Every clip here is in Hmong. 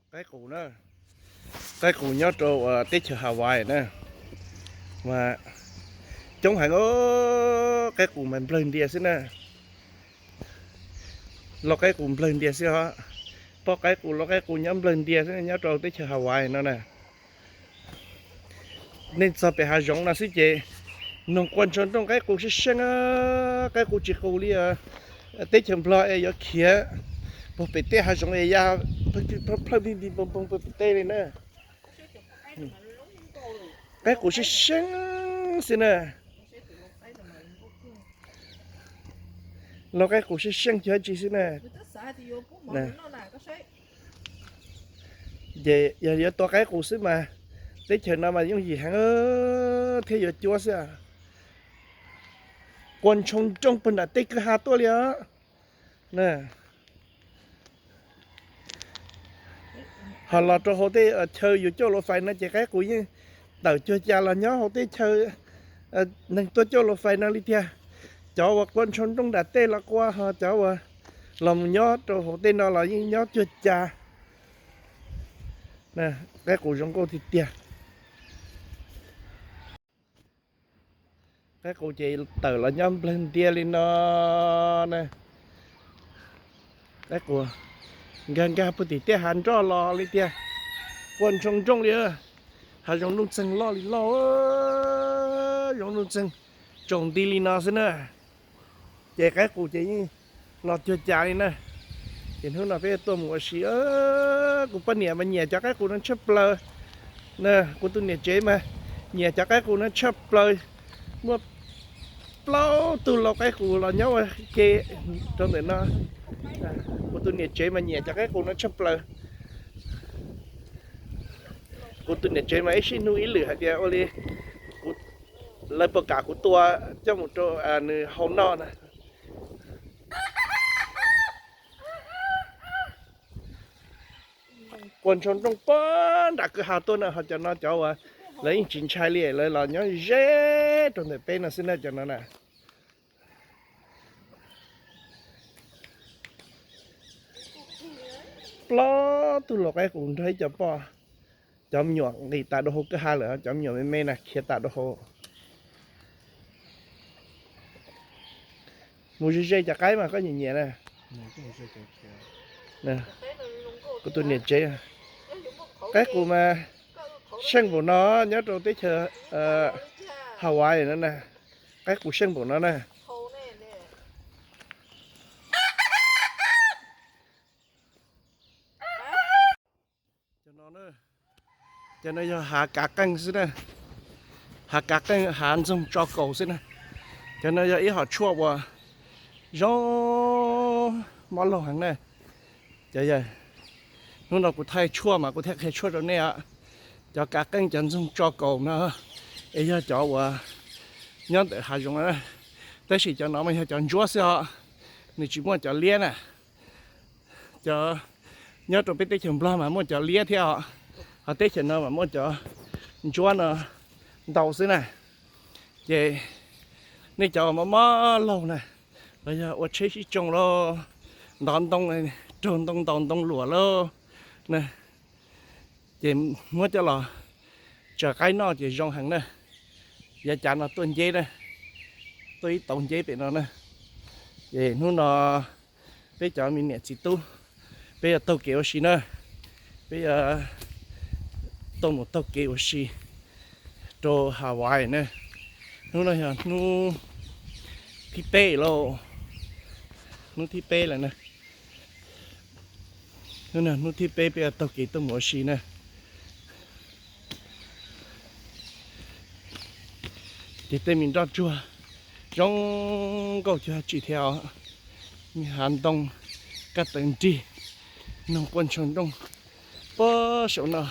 Qaib qus na, qaib qus nyob rau teb chaws Hawaii na, mas coob heev os. Qaib qus mas nplawg ntia xwb na, lau qaib qus nplawg ntia xwb os. Poj qaib qus lau qaib qus nyob nplawg ntia xwb nyob rau teb chaws Hawaii no na. Nej txog pem hav zoov no xwb ces noog quaj ntshoo nrooj qaib qus seeb seeb, qaib qus tsis qus li teb chaws Nplog es yuav khiav puag pem tej hav zoov es ya plhawj nti nti npoo npoo pem tej li na. Qaib qus seeb seeb xwb na, lau qaib qus seeb seeb cuag dab tsi xwb na. Ces yog yuav tua qaib qus xwb mas teb chaws no mas yooj yim heev thiab yuav cuab xwb. Quaj ntshoo nrooj puag nram tej kwj ha tuaj li os. Ho los rau hauv tej chaw yus coj luv fais no ces qaib qus yeej tawm cuag cas los nyob hauv tej chaw neeg tuaj coj luv fais no li tiag. Cov uas quaj ntshoo nrooj nram tej los quaj, ho cov uas los mus nyob rau hauv tej no los yeej nyob cuag cas. Qaib qus zoo nkauj tiag tiag. Qaib qus ces tawm los nyob nplawg ntia li no na. Qaib qus nkag nkag puag tim tej hav nroj los li tiag, quaj ntshoo nrooj li. Hav zoov nuj txeeg loj li loj, zoov nuj txeeg tsaus nti li no xwb na. Ces qaib qus ces yeej los cuag cas li na. Ces hnub no peb tuaj mus ua si, kuv poj niam mas nyiam cov qaib qus no tshaj plaws na. Kuv tus niam tsev mas nyiam cov qaib qus no tshaj plaws. Muaj plaub tug lau qaib qus los nyob ua ke rau ntawm no. Kuv tus niam tsev mas nyiam cov qaib qus no tshaj plaws. Kuv tus niam tsev mas ib sij hnub ib lwm hais tias ua li lawv puas kam kuv tua coj mus rau nws hau noj na. Quaj ntshoo nrooj puag nram kwj ha tuaj na, ho cov no cov uas lawv yeej tsis ntshai li, lawv los nyob ze rau ntawm peb no xwb na cov no na. Plaub tug lau qaib qus nrog ib co poj, cov me nyuam nqis tas dua hauv kwj ha lawm, cov me nyuam me me na khiav tas dua hauv. Mus ze ze cov qaib mas koj nyiam nyiam na. Kuv tus niam tsev, qaib qus mas seej npaum no nyob rau teb chaws Hawaii no na, qaib qus seej npaum no na. Cov no yog hav kav qeej xwb na, hav kav qeej hav ntxoog tso kaus xwb na. Cov no yog ib hom tshuaj uas zoo mob laug heev na. Cov yawg, hnub no kuv thaij tshuaj mas kuv thiaj qhia tshuaj rau nej os. Cov kav qeej cov ntxoog tso kaus no es yog cov uas nyob ntawm hav zoov na, tab sis cov no mas yog cov ntsuab xwb os, nws tsis muaj cov liab na. Cov nyob rau peb teb chaws Nplog mas muaj cov liab thiab os, ho teb chaws no mas muaj cov ntsuab no ntau xwb na. Ces nej cov mob mob laug na, los yog ua tsheb sib tsoo lauj, ntov ntoo, raug ntoo ntaus ntoo luam lauj na, ces muab coj los tsaws qaib noj ces zoo heev na. Yav cav no tuaj nceb na, tuaj ib tauv nceb pem no na. Ces hnub no peb cov me niam txiv tub, peb yuav taug kev ua si na, peb yuav tuaj mus taug kev ua si rau Hawaii na. Hnub no yog hnub thib peb lauj, hnub thib peb lawm na. Hnub no hnub thib peb peb yuav taug kev tuaj mus ua si na. Ces tej me nroj tsuag zoo nkauj cuag tsi thiab os. Me hav ntoo, kab taws nrig, noog quaj ntshoo nrooj. Puag saum no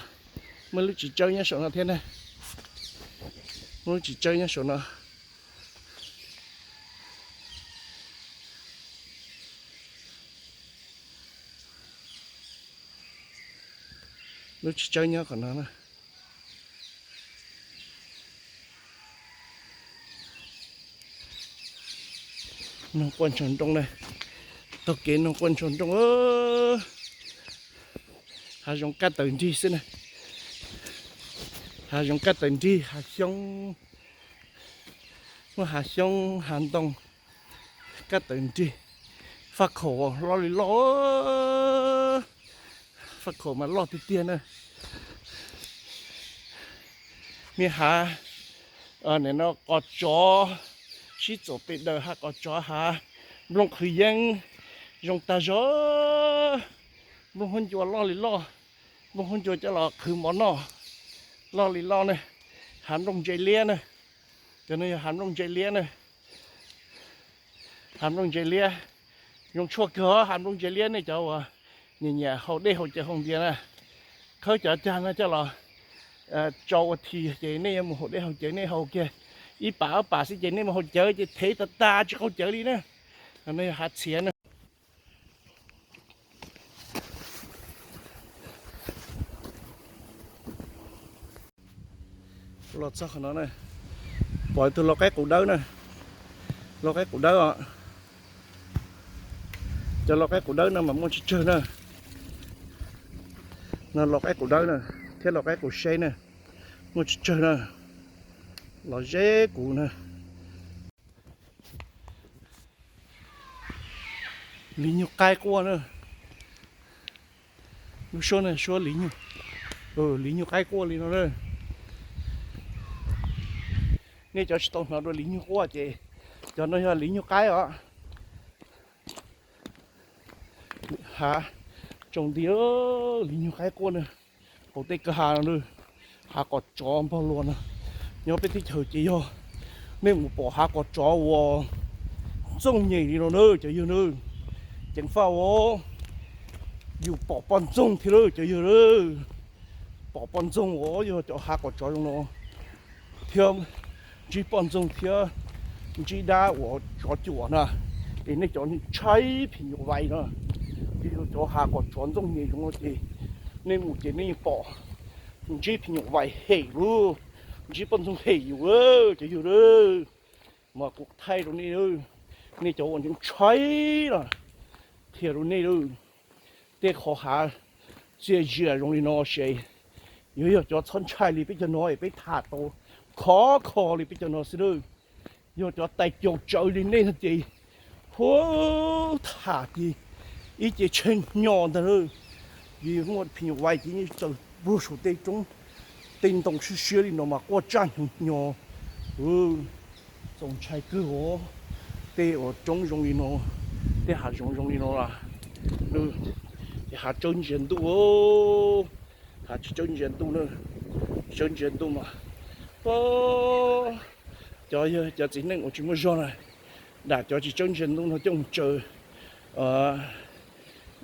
muaj lub txiv tsawb nyob saum no thiab na. Muaj lub txiv tsawb nyob saum no. Lub txiv tsawb nyob qhov no na. Noog quaj ntshoo nrooj na. Taug kev noog quaj ntshoo nrooj. Hav zoov kab tawm nrig xwb na. Hav zoov kab tawm nrig, hav xyoob, muaj hav xyoob hav ntoo kab tawm nrig. Faj khaum loj li loj, faj khaum mas loj tiag tiag na. Me hav no qos tsov sib txuam pes daws, hav qos tsov, hav nplooj qhwv yeeb zoo tag zog. Nplooj huab ncua loj li loj, nplooj huab ncua coj los qhwv mov noj loj li loj na. Hav nplooj ntse liab na, cov no yog hav nplooj ntse liab na. Hav nplooj ntse liab zoo tshuaj kawg os. Hav nplooj ntse liab, nej cov uas nyiam nyiam haus dej haus cawv haus npias na, khawb cov cag no coj los tsau ua thi ces nej yuav mus haus dej haus cawv, nej haus kiag ib pas ob pas xwb ces nej mus haus cawv ces thev tas tas tsis qaug cawv li na. No yog hav txhiav na. Los txog qhov no na, pom tus lau qaib qus dawb na, lau qaib qus dawb os. Cov lau qaib qus dawb no mas muaj tsawg tsawg na. No lau qaib qus dawb na, thiab lau qaib qus seb na, muaj tsawg tsawg na. Los ze kuv na. Li nyuag qaib quaj na. Lub suab no suab li nyuag, li nyuag qaib quaj li no na. Nej cov tsis tau hnov dua li nyuag quaj ces cov no yog li nyuag qaib os. Hav tsaus nti, li nyuag qaib quaj na. Hauv tej kwj ha no, hav qos tsov npog luas no, nyob peb teb chaws ces yog nej mus pom hav qos tsov uas ntxooj nyem li no na cov yawg na. Ceev faj uas yus pom poj ntxoog thiab na cov yawg na. Pom poj ntxoog uas yog cov hav qos tsov zoo no thiab ntsib poj ntxoog thiab ntsib dab uas tsov cuam na, es nej cov ntshai phim nyuj vais no, yog cov hav qos tsov ntxooj nyem zoo no ces nej mus ces nej yeej pom ntsib phim nyuj vais hem lub, ntsib poj ntxoog hem yus cov yawg. Mas kuv thaij rau nej, nej cov uas ntshai ntshai los qhia rau nej lawm. Tej qhov hav txias zias zoo li no ces yuav yog cov txhob ntshai li peb cov no es peb tham tau khov kho li peb cov no xwb lawm. Yog cov tais caus tsawv li nej no ces huab tham ces ib ce tshee hnyo ntag lawm. Yog muaj phim nyuj vais ces yeej tsaws puag saum tej roob tej ntoo siab siab li no mas quaj tsaj hnyo hnyo. Txaus ntshai kawg os. Tej uas roob zoo li no, tej hav zoov zoo li no, ces hav tsawb ntsia ntuj, hav tsis tsawb ntsia ntuj na, tsawb ntsia ntuj mas cov yog cov txiv neej uas tsis muaj zog na, dam cov tsis tsawb ntsia ntuj no coj mus tsaws,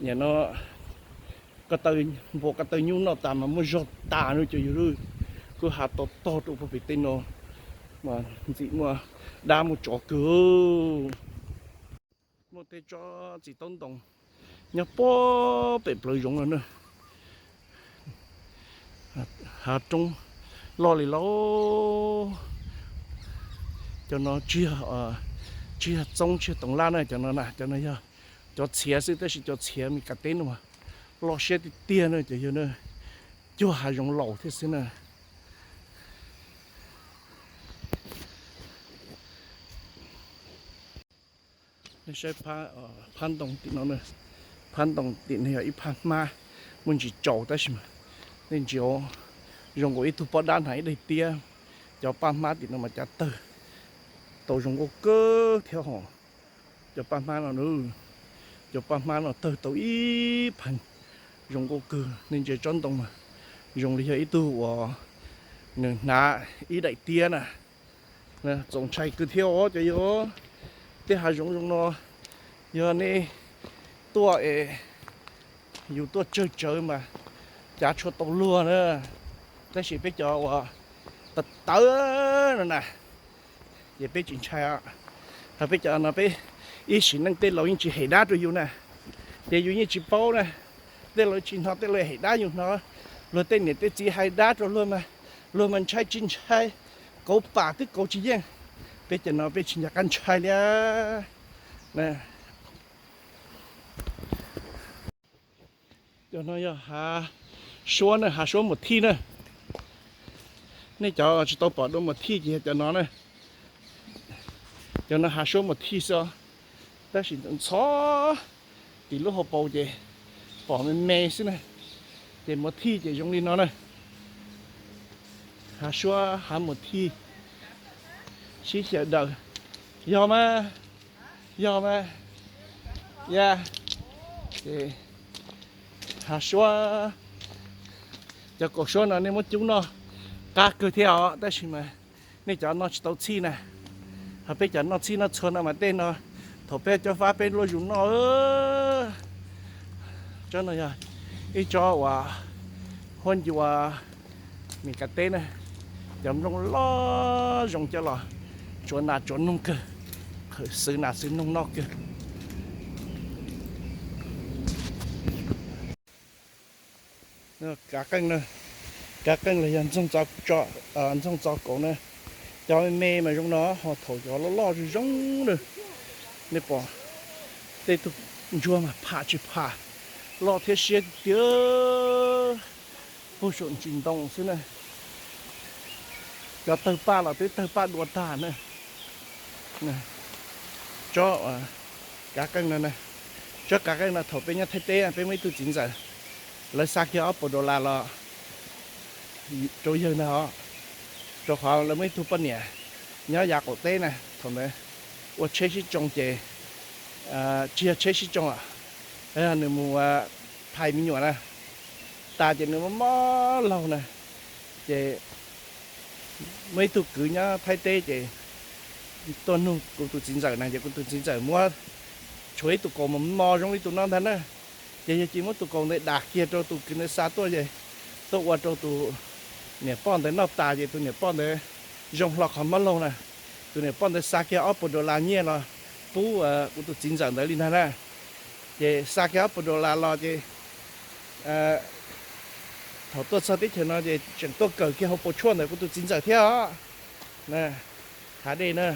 nim no ko taw, npua ko taw nyuj noj tas mas muaj zog tas no cov yawg lawm. Kwj ha to tog rau puag pem tej no mas ntxim muaj dab muaj tsov kawg. Muaj tej tsob txiv taub ntoos nyob puag pem plawv zoov no na. Hav roob loj li loj. Cov no tsis yog txoob tsis yog toov lab na, cov no na, cov no yog cov txhiav xwb, tab sis cov txhiav Mes Kas teb no mas loj siab tiag tiag na cov yawg na, cuag hav zoov laus thiab xwb na. Nej saib phab ntoo tim no, phab ntoo tim no yog ib phab hmab muaj ntsis tsaus tab sis mas nej ntsia zoo nkaus ib tug poj dab hnav ib daim tiab. Cov paj hmab tim no mas cav tawg tau zoo nkauj kawg thiab hos. Cov paj hmab no, cov paj hmab no tawg tau ib phav zoo nkauj kawg. Nej ntsia tsob ntoo mas zoo li yog ib tug uas nws hnav ib daim tiab na. Txaus ntshai kawg thiab os cov yawg. Tej hav zoov zoo no yog nej tuaj es yus tuaj tsawg tsawv mas cav tshuav tau luag na. Tab sis peb cov uas tawv tawv no na, ces peb tsis ntshai. Ho peb cov no peb ib sim neej tej laus yeej tsis hem dab rau yus na, ces yus yeej tsis paub na. Tej laus tsis hnov tej laus hem dab yus hnov. Luag tej niam tej txiv hais dab rau luag mas, luag mas ntshai tsis ntshai, kauv pam twb kauv tsis yeej. Peb cov no peb tsis nco qab ntshai li. Cov no yog hav Suab na, hav suab Muas Thij na. Nej cov tsis tau pom dua Muas Thij ces yog cov no na. Cov no hav suab Muas Thij xwb, tab sis ntxhov tim lub hauv paus ces pom me me xwb na. Ces Muas Thij ces zoo li no na. Hav suab hav Muas Thij sib xyaw daws. Yog mas, yog mas. Ya, ces hav suab, cov kaus suab no nej muab cub noj qab kawg thiab os, tab sis mas nej cov noj tsis tau txhij na. Ho peb cov noj txhij noj txhua no mas tej no thaum peb cob fab peb luaj zus noj. Tsob no yog ib tsob uas huab ncua Mes Kas teb na, cov nplooj loj zoo coj los tsuav nas tsuav noog kawg, qhwv xwb nas xwb noog noj kawg. Kav qeej, kav qeej los yog ntxoog txo kaus na. Cov me me mas zoo no, ho thaum cov loj loj zoo zoo na, nej pom tej tug ntsuag mas pham tsis pham, loj thiab siab tiag tiag, puag saum ntsis ntoo xwb na. Cov tawg paj los twb tawg paj dua tag na. Tsob kav qeej no, tsob kav qeej no thaum peb nyob Thaib teb peb muaj ib tug txiv ntxawm, lawv xa kiag ob puas dollar los rau yawg ntag os, rau qhov lawv muaj ib tug poj niam nyob yav qaum teb na, thaum ntawd ua tsheb sib tsoo ces, tsis yog tsheb sib tsoo, nws mus phais me nyuam na, tas ces nws mob mob laug na, ces muaj ib tug kwv nyob Thaib teb ces tuaj nug kuv tus txiv ntxawm na, ces kuv tus txiv ntxawm muab, tshuav ib tug kaus mos mos zoo li tus no ntag na, ces yawg cia muab tus kaus ntawd dam kiag rau tus kwv ntawd xa tuaj ces tuaj ua rau tus niam poj ntawd noj tas ces tus niam poj ntawd zoo hlo qhov mob laug na, tus niam poj ntawd xa kiag ob puas dollar nyiaj los pub kuv tus txiv ntxawm ntawd li ntag na. Ces xa kiag ob puas dollar los ces thaum tuaj txog teb chaws no ces tseem tuaj kawm kiag hauv paus tshuaj ntawm kuv tus txiv ntxawm thiab os. Hav dej na,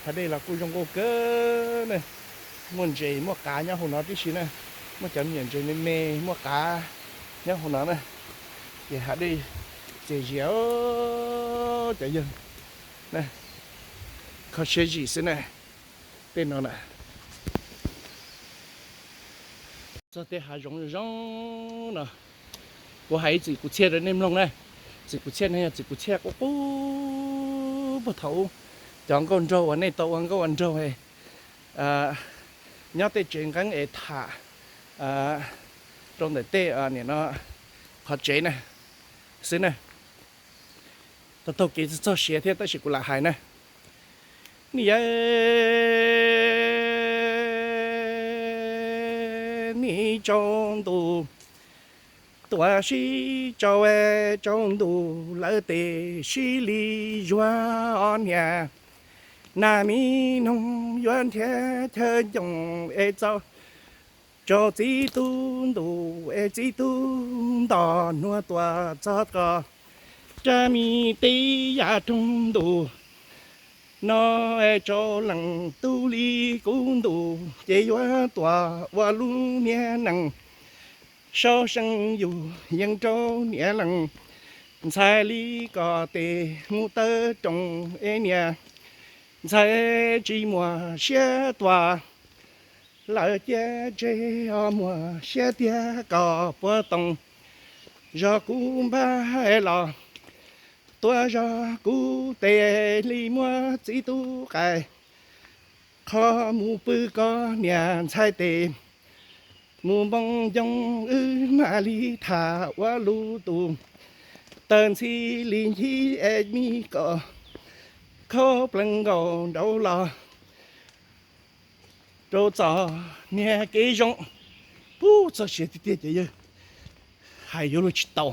hav dej los kuj zoo nkauj kawg na, muaj ntses muaj qav nyob hauv no tib si na, muaj cov me nyuam ntses me me muaj qav nyob hauv no na, ces hav dej txias zias cov yawg, kho siab zim xwb na, tej no na. Txog tej hav zoov zoo no, kuv hais ib txwm kuv txhiaj rau nej mloog na, txwm kuv txhiaj no yog txwm kuv txhiaj qub qub puag thaum ub, cov nkauj nraug uas nej tau ua nkauj ua nraug nyob tej tsev nqeeb es tham rau ntawm tej nim no qhov tsev na xwb na. Tau taug kev txog siav thiab tab sis kuv lam hais na. Niam, nim tsaus ntuj, tuaj sib tsaus tsaus ntuj lawm tes sib li zuag os niam. Nas mi noog yuav nrhiav chaw ncoos es txaus rau txiv tub ntuj es txiv tub nto nuav tuaj txog koj. Rab mi teb yam roog ntuj no es tsaus leej tub li kuv ntuj ces yuav tuaj ua lub niag neej. Sau seej yug yees rau niam leej ntxhais li koj tes mus tawm rooj es niam ntxhais tsis muaj siab tuaj lawm cia tseg os muaj siab tiag koj puag toog. Zog kuv npaj los tuaj zog kuv tes li muab txiv tub qais qho mus pw koj niam ntxhais tes mus npoo yoog wb mam li tham ua lub tus taw ntxhi li ncig es mi kom khaub plees nkaus nraud los rau txom nyem kev zoo. Pub txog siav tiag tiag ces yawg hais yuav luag tsis tau.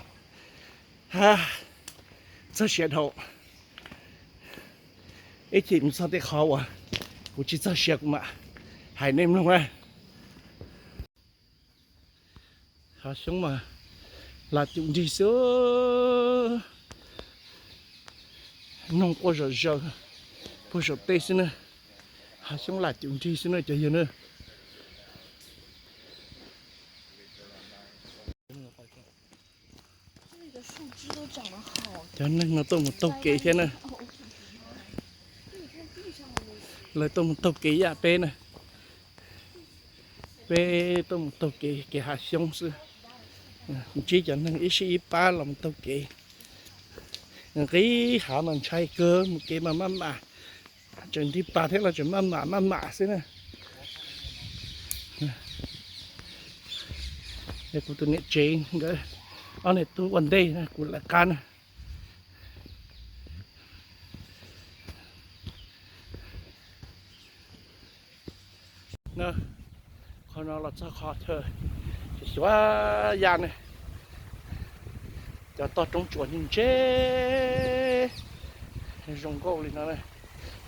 Txog siav dhau. Ib chim mus txog tej qhov uas kuv tsis txog siav kuv mam hais nej mloog na. Hav xyoob mas lam cum nrig xwb, noog quaj zom zaws puag saum tej xwb na. Hav xyoob lam cum nrig xwb na cov yawg na. Cov neeg no tuaj mus taug kev thiab na. Lawv tuaj mus taug kev yam peb na. Peb tuaj mus taug kev, kev hav xyoob xwb. Ntsib cov neeg ib sij ib pab los mus taug kev. Nqis hav mas ntshai kawg, mus kev mas maj mam, tseem nrig pas thiab los tseem maj mam maj mam xwb na. Kuv tus niam tsev nkawd ob niam tub ua ntej na, kuv lawv qab na. Qhov no los txog qhov chaw xyuas ya ne, cov toj roob tsuas ntse ntse, zoo nkauj li no na.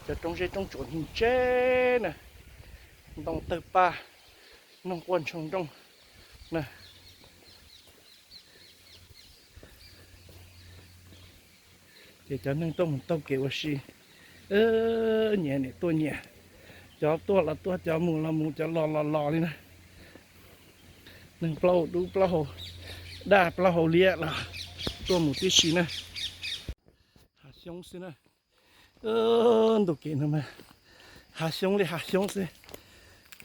Cov roob zeb roob tsuas ntse ntse na, ntoo tawg paj, noog quaj ntshoo nrooj na. Ces cov neeg tuaj mus taug kev ua si, nyias niam tuaj nyias, cov tuaj los tuaj, cov mus los mus, cov los los los li na. Neeg plaub hau dub plaub hau daj plaub hau liab los tuaj mus tib si na. Hav xyoob xwb na. Ntu kev no mas hav xyoob li hav xyoob xwb.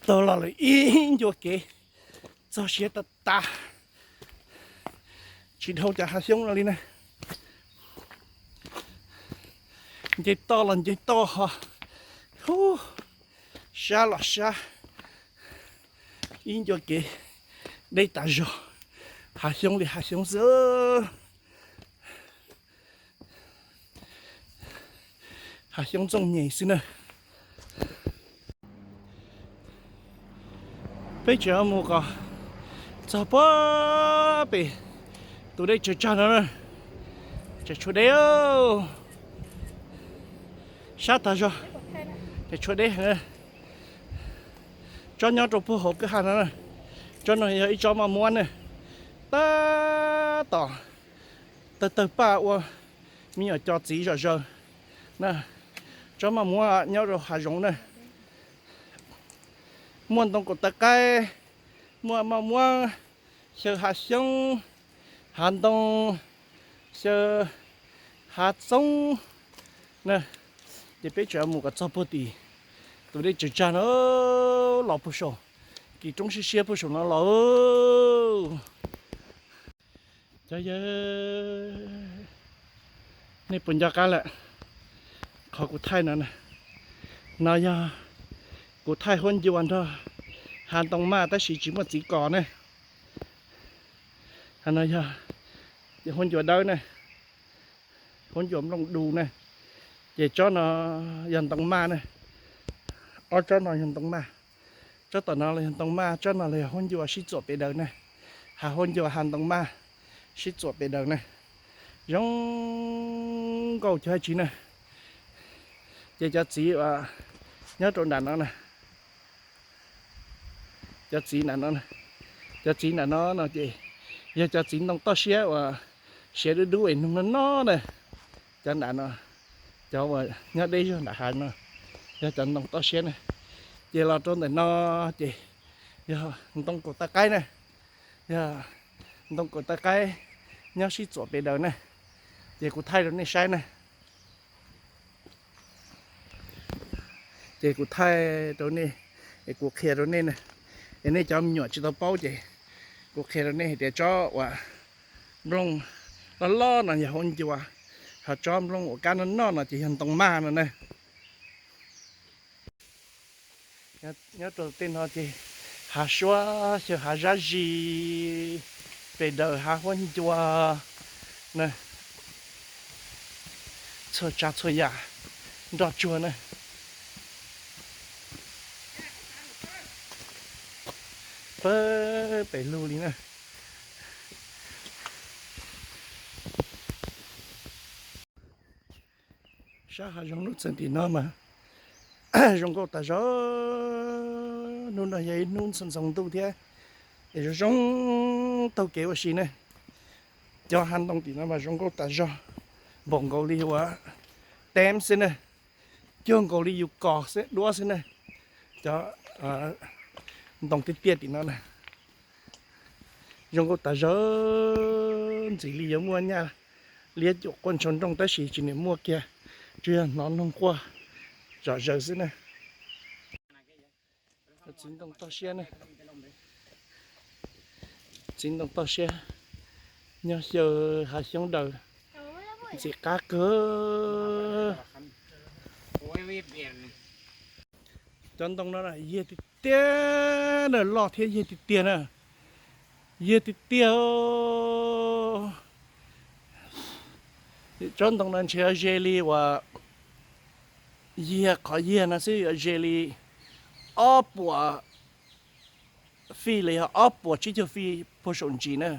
Taug los lawm ib ncua kev, txog siav tas tas, tsis dhau cov hav xyoob no li na. Nce toj los nce toj ho, hu, sab los sab, ib ncua kev deb tas zog, hav xyoob li hav xyoob xwb. Hav xyoob txooj nyem xwb na. Peb tseem mus kom txog puag pem tus dej tsaws tsag no na. Tseem tshuav deb, sab tag zog, tseem tshuav deb. Tsob nyob rau puag hauv kwj ha no na. Tsob no yog ib tsob maj muab na, tab tom tawg tawg paj ua me nyuam co txiv zom zaws na. Tsob maj muab nyob rau hav zoov na, muaj ntoo kaum taw qaib, muaj maj muab, xyaw hav xyoob, hav ntoo, xyaw hav txoob na. Ces peb tseem mus kom txog puag tim tus dej tsaws tsag no, los puag saum, kis roob siab siab puag saum no los. Cov yawg, nej puas nco qab lawm? Qhov kuv thaij no na, no yog kuv thaij huab ncua nrog hav ntoo maj tab sis tsis muaj txiv kos ne. No yog huab ncua dawb ne, huab ncua nplooj du ne. Ces tsob no yog ntoo maj ne, ob tsob no yog ntoo maj. Tsob tom no los yog ntoo maj, tsob no los yog huab ncua sib txuam pes daws ne. Hav huab ncua hav ntoo maj sib txuam pes daws ne, zoo nkauj cuag tsi ne. Ces cov txiv uas nyob rau nram no na, cov txiv nram no, cov txiv nram no no ces yog cov txiv ntoo toj siab uas siav dub dub es nug no no na. Cov nram no, cov uas nyob deb zog nram hav no yog cov ntoo toj siab na. Ces los rau ntawm no ces yog ntoo kaum taw qaib na, yog ntoo kaum taw qaib nyob sib txuam pes daws na. Ces kuv thaij rau nej saib na, ces kuv thaij rau nej, es kuv qhia rau nej na, es nej cov me nyuam tsis tau paub ces kuv qhia rau nej hais tias tsob uas nplooj loj loj no yog huab ncua, ho tsob nplooj uas kab noj noj no ces yog ntoo maj no na. Nyob rau tej no ces hav suab xyaw hav zab zis, pes daws hav huab ncua na, txhua tsav txhua yam nroj tsuag na. Pawg pes lug li na. Sab hav zoov nuj txeeg tim no mas zoo nkauj tas zog. Hnub no yog ib hnub ntxoov ntxoo ntuj thiab, es zoo zoo taug kev ua si ne. Cov hav ntoo tim no mas zoo nkauj tas zog, npaum nkaus li uas teeb xwb na, cuag nkaus li yus kos xwb duab xwb na. Cov ntoo tiaj tiaj tim no na zoo nkauj tas zog, ntxim li yuav muaj nyaj Liab cuam quaj ntshaus nrooj tab sis tsis niam muaj kiag, tsuas yog hnov noog quaj zom zaws xwb na. Txiv ntoo toj siab na, txiv ntoo toj siab nyob xyaw hav xyoob daws, ntxim qab kawg. Cov ntoo no yag tiag tiag na, loj thiab yag tiag tiag na, yag tiag tiag. Tsob ntoo no ntshe ze li uas yag, qhov yag no xwb yuav ze li ob puas fij los yog ob puas tsib caug fij puag saum ntsis na.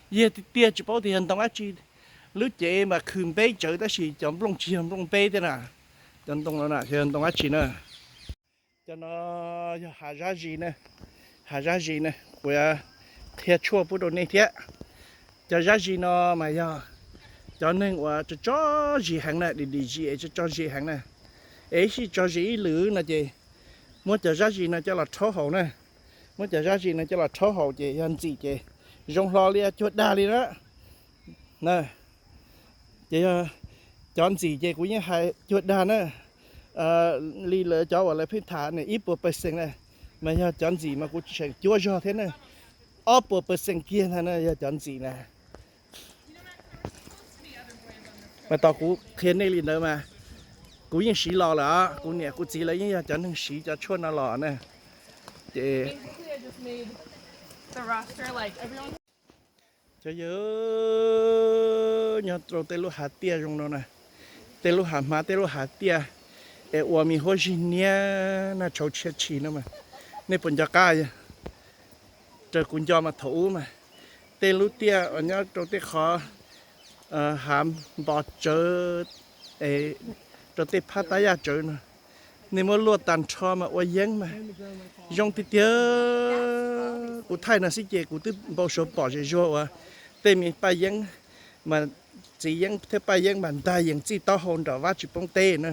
Yag tiag tiag tsis paub tias yog ntoo dab tsi. Lub cev mas khw npeb tsawv tab sis cov nplooj tsis yog nplooj npeb thiab na. Cov ntoo no na yog ntoo dab tsi na? Cov no yog hav zab zis na, hav zab zis na, kuv qhia tshuaj pub rau nej thiab. Cov zab zis no mas yog cov neeg uas tso tso zis heev na, dim dim zis es tso tso zis heev na, es ib sij tso zis ib lwm no ces muab cov zab zis no coj los rhaub haus na, muab cov zab zis no coj los rhaub haus ces yog ntxim ces zoo hlo li cuag dag li na. Ces yog cov ntxim ces kuv yeej hais cuag dag na, li lawv cov uas lawv pheej tham ne ib puas percent na, mas yog cov ntxim mas kuv tseem cuab zog thiab na, ob puas percent kiag ntag na yog cov ntxim na. Mas tos kuv qhia nej li ntawd mas kuv yeej siv los lawm, kuv niam kuv txiv lawv yeej yog cov neeg siv cov tshuaj no los na. Ces cov yawg, nyob rau tej lub hav tiaj zoo no na, tej lub hav hmab tej lub hav tiaj es ua me huab zig niab na, tshauv tshia tshis no mas, nej puas nco qab? Raws kuv nco mas thaum ub mas tej lub tiaj uas nyob rau tej qhov hav npo tsawv, rau tej phab tab yaj tsawv no, nej muab luaj tag nrho mas ua yeeb mas zoo tiag tiag. Kuv thaij no xwb ces kuv twb npau suav pom zem zuag uas tej me paj yeeb mas, txiv yeeb thiab paj yeeb mas ntag yees txij taub hau nram vab tsis poob teb na.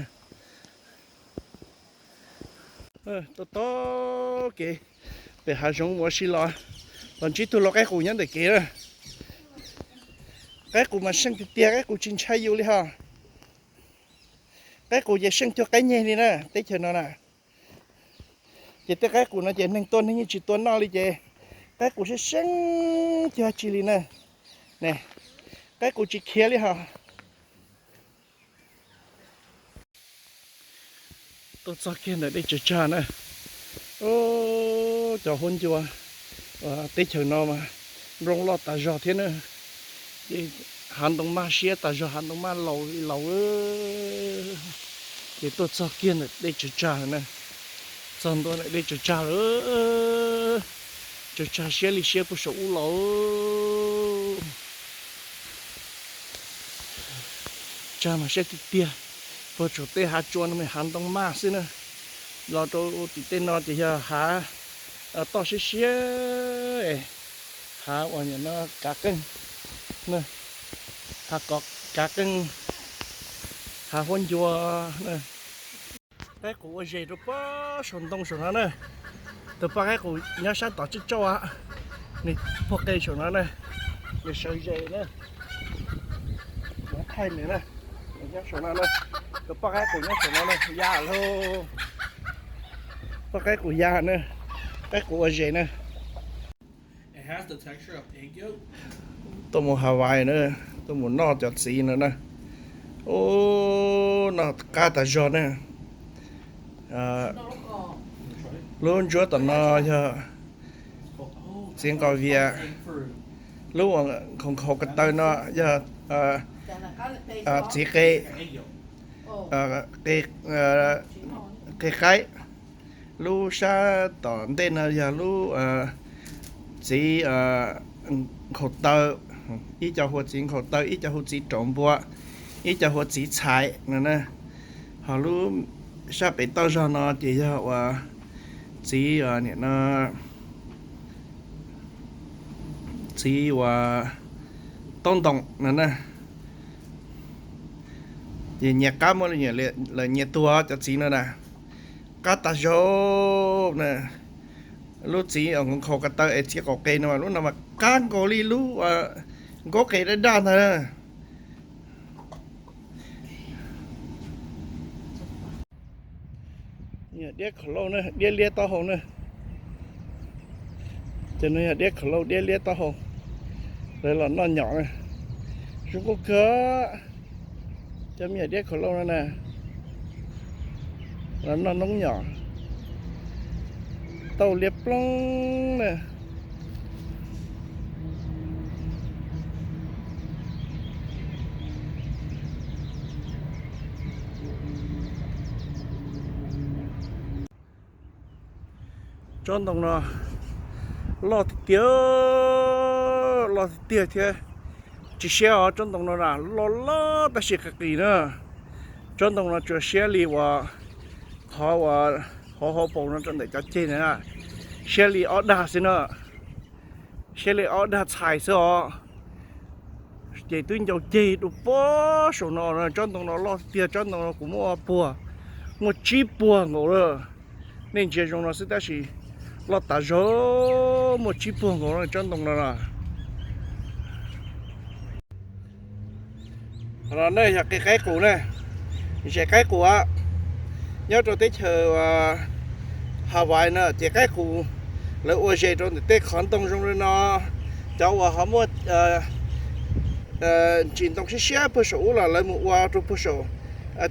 Tau tau kev pem hav zoov mus ua si los, los ntsib tug lau qaib qus nyob ntawm kev na. Qaib qus mas seej tiag tiag, qaib qus tsis ntshai yus li ho. Qaib qus ces seej cuag qaib nyeg li na, teb chaws no na. Ces tej qaib qus no ces neeg tua neeg yeej tsis tua noj li ces qaib qus seej seej cuag tsi li na. Ne, qaib qus tsis khiav li ho. Tuaj txog kiag ntawm dej tsaws tsag na. Cov huab ncua teb chaws no mas nplooj loj tas zog thiab na. Ces hav ntoo maj siab tas zog, hav ntoo maj laus li laus. Ces tuaj txog kiag ntawm dej tsaws tsag na. Txog ntua ntawm dej tsaws tsag lawm. Tsaws tsag siab li siab puag saum ub los. Tsag mas siab tiag tiag. Puag saum tej hav tsua no mas hav ntoo maj xwb na. Los rau tim tej no ces yog hav toj siab siab, hav uas nim no kav qeej, hav kav qeej, hav huab ncua. Qaib qus ua zes rau puag saum ntoo saum no na. Tus poj qaib qus nyob sab tom tsib tsauj, nws puag qe saum no na, nws sawv zes na. Thaij nws na, nws nyob saum no na. Tus poj qaib qus nyob saum no na, ya lauj. Poj qaib qus ya na, qaib qus ua zes na. Tuaj mus Hawaii na, tuaj mus noj cov txiv no na. Ub, noj qab tas zog na. Lub ntsuab tom no yog txiv nqos vias. Lub uas nkhaus nkhaus ko taw no yog txiv qe, qe qaib. Lub sab tom ntej no yog lub txiv nkhaus taw, ib co hu txiv nkhaus taw, ib co hu txiv raum npua, ib co hu txiv txhais no na. Ho lub sab pem toj zog no ces yog uas txiv, nim no txiv uas taub ntoos no na. Ces nyias qab muaj lawv nyias tuag cov txiv no na. Qab tas zog na. Lub txiv nkhaus ko taw es txiv qaum qe no, lub no mas qab nkaus li lub nkaub qe daj daj ntag. Yog diab khauv lauj na, diab liab taub hau na. Cov no yog diab khauv lauj, diab liab taub hau. Lawv los noj nyom na. Zoo nkauj kawg. Cov me nyuam diab khauv lauj no na, los noj noob nyom. Tauj liab ploog na. Tsob ntoo no loj tiag tiag, loj tiag tiag thiab. Tsis siab os, tsob ntoo no na loj loj tab sis qis qis na. Tsob ntoo no tsuas siab li uas qhov uas hauv hauv paus no rau ntawm cov ceg na, siab li ob dag xwb na. Siab li ob dag txhais xwb os. Ces twb ncau ceg dua puag saum no. Tsob ntoo no loj tiag, tsob ntoo no kuv muaj puag, muaj tsib puag nkaus lawm. Nej ntsia zoo no xwb tab sis loj tas zog, muaj tsib puag nkaus tsob ntoo no na. Qhov no ne yog qe qaib qus na, zes qaib qus. Nyob rau teb chaws Hawaii na ces qaib qus lawv ua zes rau ntawm tej qhov ntoo zoo li no. Cov uas ho muaj ntsis ntoo siab siab puag saum ub los lawv mus ua rau puag saum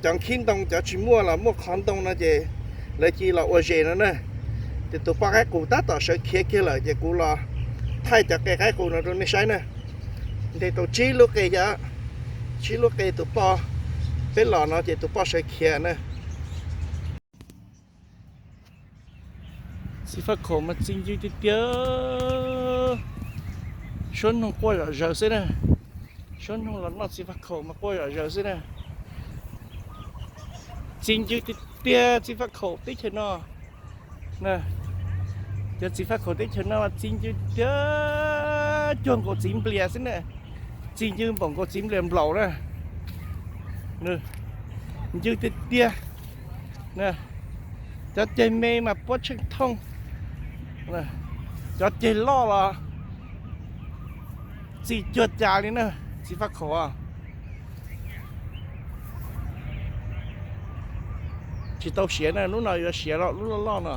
cov nkhib ntoo, cov tsis muaj los muaj qhov ntoo no ces lawv cia los ua zes no na. Ces tus poj qaib qus tab tom sawv khiav kiag lawm ces kuv los thaij cov qe qaib qus no rau nej saib na. Ntes tau tsib lub qe, tsib lub qe tus poj, peb los no ces tus poj sawv khiav na. Txiv faj khaum mas txi ncw tiag tiag. Suab noog quaj zom zaws xwb na. Suab noog los noj txiv faj khaum mas quaj zom zaws xwb na. Txi ncw tiag tiag txiv faj khaum teb chaws no. Cov txiv faj khaum teb chaws no mas txi ncw tiag tiag, cuag nkaus txiv nplias xwb na. Txi ncw npaum nkaus txiv nplias nplaum na. Ncw tiag tiag. Cov ceg me mas puab tsheej thooj. Cov ceg loj los txi cuag cas li na, txiv faj khaum. Tsis tau siav na, lub no yuav siav los lub loj loj no.